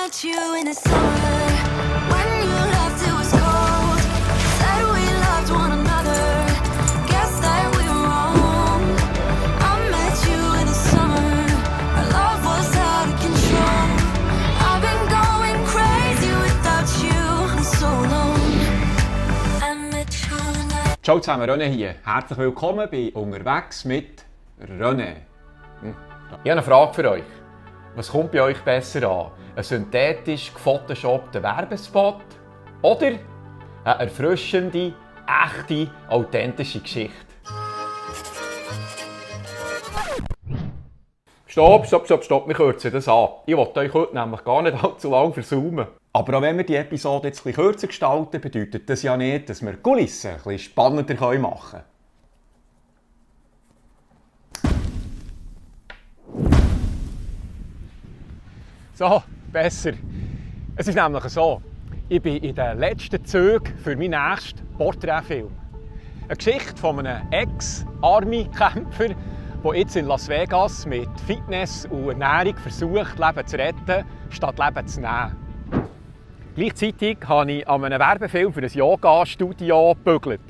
met you in the summer. When you left it was cold. Said we loved one another. Guess that we were wrong. I met you in the summer. Our love was out of control. I've been going crazy without you for so long. I met you and I... Ciao zusammen, René hier. Herzlich willkommen bei «Unterwegs mit René». Ich habe eine Frage für euch. Was kommt bei euch besser an? Ein synthetisch gefotoshoppter Werbespot oder eine erfrischende, echte, authentische Geschichte? Stopp, wir kürzen das an. Ich wollte euch heute nämlich gar nicht allzu lange versaumen. Aber auch wenn wir die Episode jetzt etwas kürzer gestalten, bedeutet das ja nicht, dass wir die Kulissen etwas spannender machen können. So, besser. Es ist nämlich so, ich bin in den letzten Zügen für meinen nächsten Porträtfilm. Eine Geschichte von einem Ex-Army-Kämpfer, der jetzt in Las Vegas mit Fitness und Ernährung versucht, Leben zu retten, statt Leben zu nehmen. Gleichzeitig habe ich an einem Werbefilm für ein Yoga-Studio gebügelt.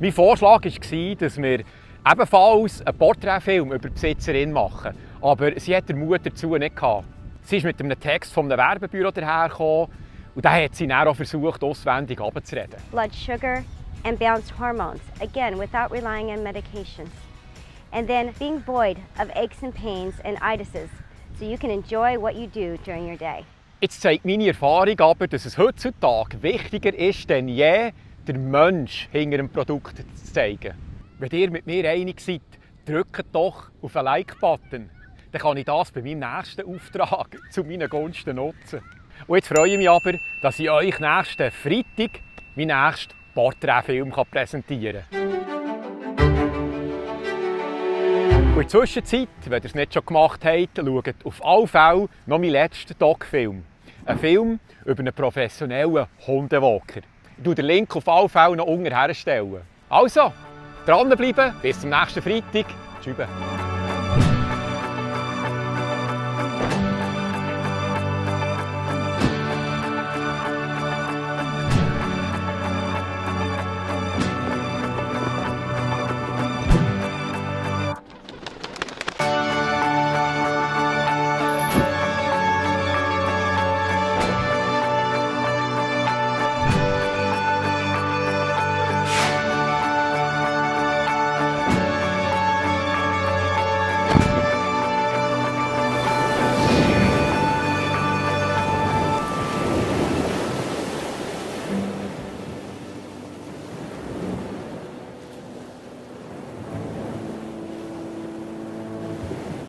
Mein Vorschlag war, dass wir ebenfalls einen Porträtfilm über die Besitzerin machen. Aber sie hat den Mut dazu nicht gehabt. Sie ist mit einem Text von einem Werbebüro dahergekommen und da hat sie dann auch versucht, auswendig runterzureden. Blood sugar and balanced hormones, again without relying on medications. And then being void of aches and pains and itises, so you can enjoy what you do during your day. Jetzt zeigt meine Erfahrung aber, dass es heutzutage wichtiger ist denn je, den Mensch hinter dem Produkt zu zeigen. Wenn ihr mit mir einig seid, drückt doch auf den Like-Button. Dann kann ich das bei meinem nächsten Auftrag zu meinen Gunsten nutzen. Und jetzt freue ich mich aber, dass ich euch nächsten Freitag meinen nächsten Porträtfilm präsentieren kann. Und in der Zwischenzeit, wenn ihr es nicht schon gemacht habt, schaut auf alle Fälle noch meinen letzten Doc-Film. Ein Film über einen professionellen Hundewalker. Ich stelle den Link auf alle Fälle noch unten herstellen. Also, dranbleiben, bis zum nächsten Freitag. Tschüss.